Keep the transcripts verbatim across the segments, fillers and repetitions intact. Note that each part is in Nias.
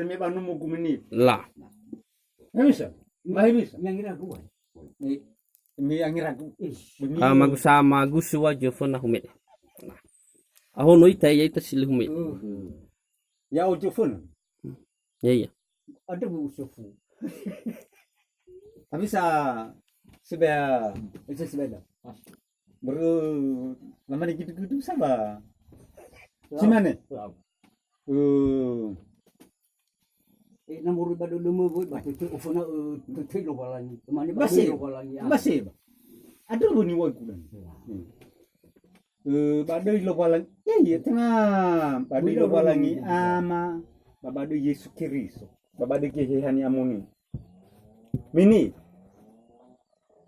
Me ba nomo gumeni. La. He bisa. Ba he bisa. Yang ira gua. Ni, mi angira gu. Ih. Demi Ah, magusa, magusu wa jofo na hume'e. Ahono ita, ya ita sili hume'e. Uh. Ya ojo fun. Ya, ya. Ada bu usufu. Tapi sa sebea, itu sebeda. Baru nama ni gitu-gitu sama. Simane? Wow. Uh. Eh, na moroi ba dödömö wöi, ba tötö oföna, eh, tötö Lowalangi. Mane ba Basi. Lowalangi, ah. Basi. Ada lu ni wai kudan. Hmm. Eh, ba döi Lowalangi. Ya, ya, tenga. Ba döi Lowalangi Ama, ba, ba döi Yesu Keriso. Ba, ba döi Geheha Ni'amoni. Mini.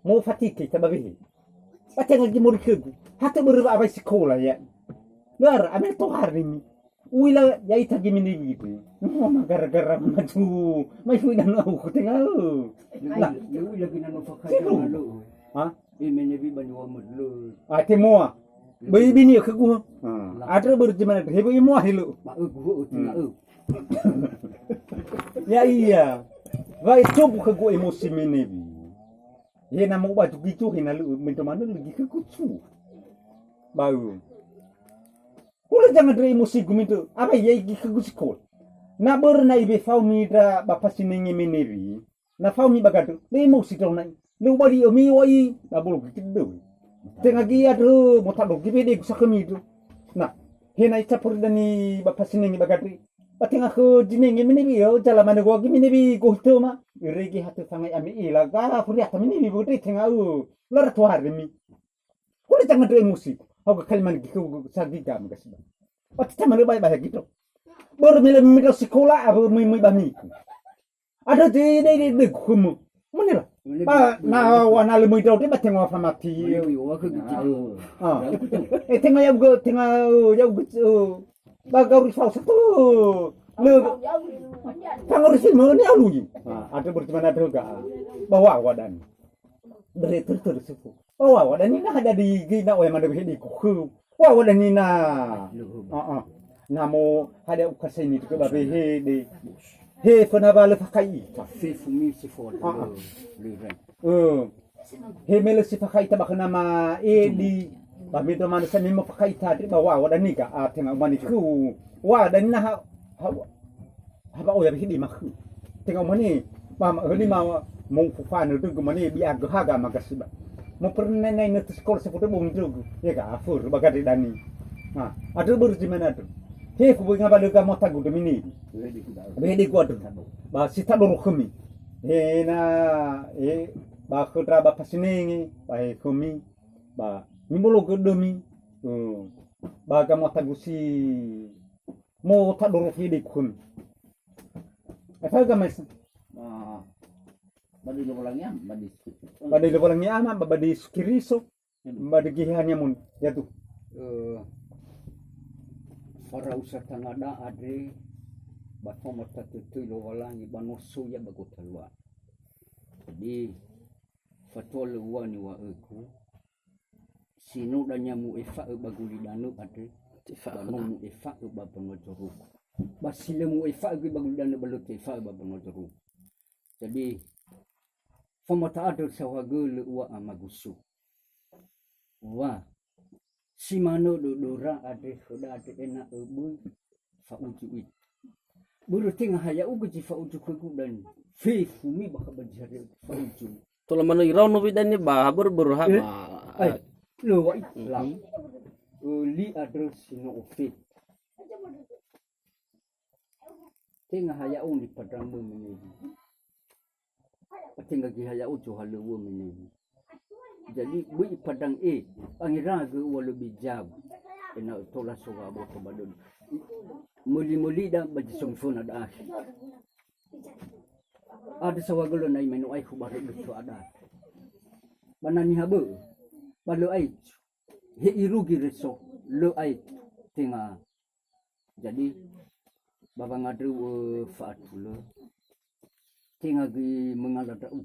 Mo fatike ita ba wehe. Ba tenga gi mori khögu. Hate börö wa'awai sikola ya. Lö ara, ame tohare mi. Uila ya ita gi mini gitu. Mo ma gara-gara maju. Mai fui dan au ku tenga. Lah. Ya uila gina no fakai Sibung. Lalu. Ha? Eh, mene bi bani wa merlu. Ah, te moa. Böi bini khögu. Ah. Lah. Ada börö jemana he böi moa helu. Ma eu guhu eu tenga eu. Ya iya. Wa itu bu khögu emosi mene bi. He na mau batu gitu, he na lu mento mana lagi ke kucu. Bau. Hulö jangan dere emosi gu mento. Apa ya iki ke kucu kol. Na börö na ibe fao mi da ba pasi nenge menewi. Na fao mi bagado. Le emosi dong na. Le ubali omi wai. Na bolo gitu. Tenga gi adro mo tado gi bede gu sakemi do. Na. He na icapur dani ba pasi nenge bagado. Ba tenga khö zinenge menewi, o, jala mane goa gi menewi gohi töma. Irege hatö fangai ame ela, ga furiata menewi bödre tenga, o, lara tohare mi. Hulö jangan dere emosi. Hau ga kali mane gi khö sagi gam gasi ba. Ba tita mane bai ba gitu. Börö mele mele sikola, apa mui mui ba miku. Ada de, de, de, de, khömö. Mane la. Ba, na, wa na le mui dau de ba tenga famati. Mane wi, wa khö gitu. Ah. Eh, tenga ya uga, tenga, oh, ya uga, oh. Ba gauri fao satu. Le. Fangori si mene alu. Ah, ada berteman ada ga. Ba wa wa dan. Bere ter ter situ. Ba wa wa dan ni na ada di gina oya mana behedi ku. Wa wa dan ni na. Ah, ah. Na mo ada ukaseni tu ba behede. He fana wale fakai ita. Fefu mi si fo. Ah, ah. Le ren. Eh. He mele si fakai ita ba khöna ma edi. Ba me do manö sa me mo fakai ita de ba wa wa dani ga, a, tenga umani ku. Wa dani na ha, ha, ha ba oya hidi ma ku. Tenga umani ba ma heli ma mo fufa ne de umani bi aga haga magasi ba. Mo pernah nai ne sekolah sefoto bong jogu. Ya ga afur ba gade dani. Ha, ada berzi mana tu. He ku boi ngaba lega mo tagu de mini. Bede ku adu. Ba si tadoro khömi. He na, he ba khödra ba pasinenge, ba he khömi, ba mimbologö dömi, eh, ba gamaotagu si mo tadoro fede khömi. Efa gamaisa. Ah, ba di Lowalangi am, ba di Ba di Lowalangi Ama, ba, ba di Yesu Keriso, ba di Geheha Ni'amoni. Ya tu. Eh, farausa tangada andre ba famatatötöi Lowalangi ba no so ia ba gotaluan. Jadi, fatua lö ua niŵa'ögu, si no dania mu'efa'ö ba gulidanö andre, ba no mu'efa'ö ba banua zorugo. Ba si lö mu'efa'ö göi ba gulidanö ba lö te'efa'ö ba banua zorugo. Jadi, famata'andrö saohagölö ua amagusu. Wa, si manö dödöra andre khöda andre ena'ö böi fa'uzu ita. Börö tenga ha ya'ugö zi fa'uzu khögu dan fefu mi bakha ba zi hadia fa'uzu. Tola manö iraono wi dania ba ha börö-börö ha Eh, ba. Ai, lö wa'i Mhm. la. Öli andrö si no ofet. Tenga ha ya'o nipadang mö menewi. Tenga göi ha ya'o zohalöŵö menewi. Jadi, böi ipadang e, angeragö ua lebih jauh. Ena'ö tola so wa'aboto ba dödö. Möli-mölida ba zi so miföna da'a. Ada saohagölö nai me no aekhu ba rödötö ada. Ba na niha bö'ö, ba lö aetu. He irugi reso, lö aetu. Tenga Jadi, ba wangandröu fa'atulö, tenga göi möngala ndra'ugö.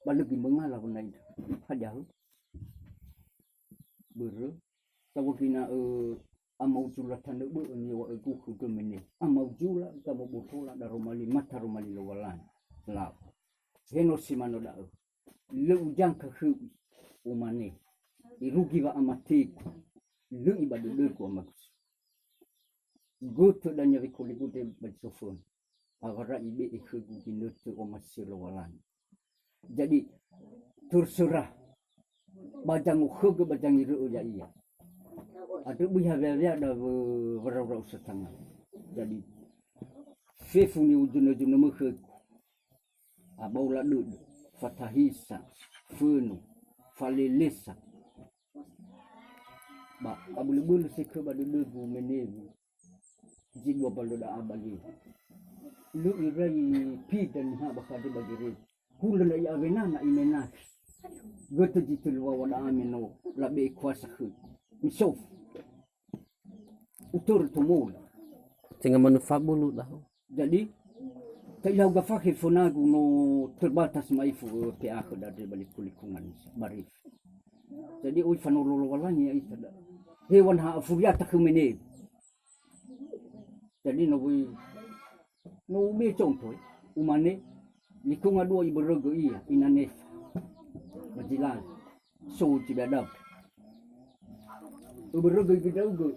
Ba lö göi möngala wöna ira. Hadia hö? Börö, sawögina'ö Amaujula tanö bö'ö niŵa'ögu khögö mene. Amaujula, gamobotola, daroma li, mataroma li Lowalangi. Lau. He no si manö da'ö. Lö ujangka khöu, umane. Irugi wa'amategu. Lö iba dödögu amagu. Götö dania wekoli gude ba zi soföna. Awara ibe'e khögu ginötö omasi Lowalangi. Jadi, terserah. Ba zangokhögö ba zangirö'ö ya'ia. Andrö böi haweawea da wö-, waraurau satanga. Jadi, fefu ni'uzunö-zunömö khögu. Abaola dödö, fatahisa, föno, falelesa. Ba abölö-bölö sekö ba dödögu menegu. Zi dua ba lö da'a ba li. Lö irai pida niha ba khade ba gereja. Hulö na i'awena na imenakhi. Götö zi tölu wawa da'a me no labe'e kuasa khögu. Misofu. Utörö tomola. Tenga manö fabulu daho. Jadi, ta'ilauga fakhe fönagu no terbatas ma'ifu, eh, P A khö da'e ba liku-likungan ba rif. Jadi, oi fanolo Lowalangi ya'ita da. Hewan ha afuriata khö mene. Jadi, no wöi, no ube contoh, eh. Umane, likunga dua ibörögö ia, ina nefa. Ba zi lala. So zi badap. Ubörögö gidaugö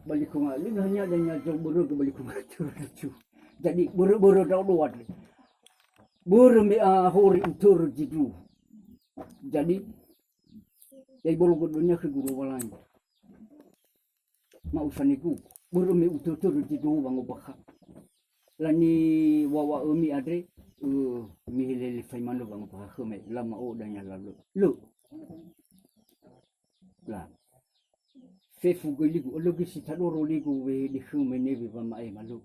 balikunga. Lina hanya adanya jauh börögö balikunga. Jadi börö-börö dao doa. Börö me ahori utörö zi dua. Jadi, ya ibolo godonya khö guru Lowalangi. Ma ufanegu, börö me utörö zi dua wangobakha. Lani wawa ömi andre, ö, mihelele fai manö wangobakha khö me, lama o danya lalö. Lö. La. Fefu göi ligu, olögi si tadoro ligu wehede khö me newe wama'ema lö.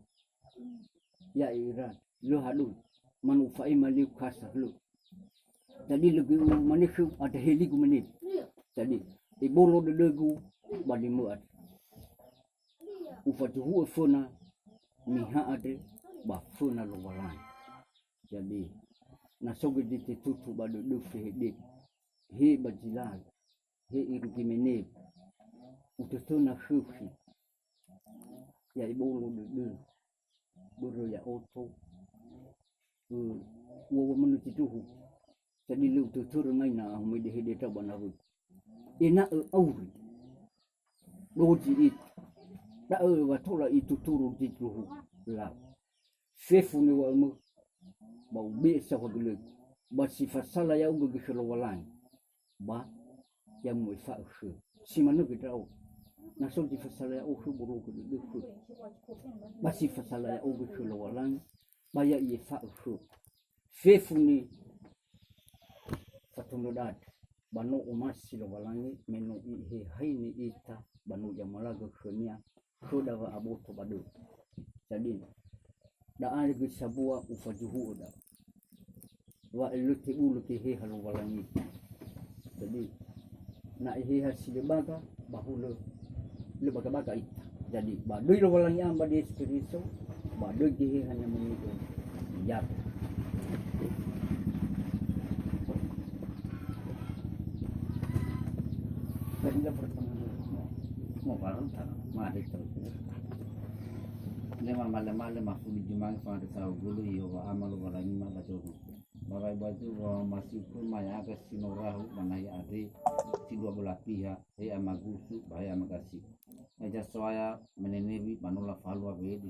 Ya'e ira, lö hadöi. Manu fa'ema liu kasa lö. Jadi lö göi umane khöu, ada heligu mene. Jadi, ibolo dödögu, ba limö andre. Ufaduhu'ö föna niha andre ba föna Lowalangi. Jadi, na so göi ditetutu ba dödöu fehede, he ba zi lala, he irugi mene, utötöna khökhi, ya ibolo dödöu, börö ya'odo, ö, ua-ua manö zi duhu. Jadi lö utötörö ngai na ahumöi dehede ndra'o ba nawögu. Ena'ö auri. Dozi ita. Da'ö wa tola ituturu zi duhu lau. Fefu niŵa'ömö, ba ube'e saohagölögu, ba si fasala ya'ugö göi khö Lowalangi, ba ya mu'efa'ö khöu. Si manö göi ndra'o. Na so zi fasala ya'o khöu, borogö dödöu khöu. Ba si fasala ya'o göi khö Lowalangi, ba ya i'efa'ö khöu. Fefu ni fatunö dada, ba no omasi Lowalangi me no I'ehehaini ita, ba no I'amalagö khönia khöda wa'aboto ba dödö. Jadi, da'a göi sambua ufaduhu'ö da'a. Wa lö tebulö Geheha Lowalangi. Jadi, na Eheha si lö baga, ba hulö lö baga-baga ita. Jadi, ba döi Lowalangi Ama, ba döi Yesu Keriso, ba döi Geheha Ni'amoni'ö. Ya. Jadi, nggak pernah mau, mau bareng, tak? Mari terus. Lema male-male mafuli jumangi fangandrö saohagölö Yehowa Ama Lowalangima ba zorugo. Ba wai baju wa masiku ma ya'aga si no rahu ba nahi andre si dua belah pihak, he amagusu ba he amagasi. Eza soaya menenewi ba no lafalua wehede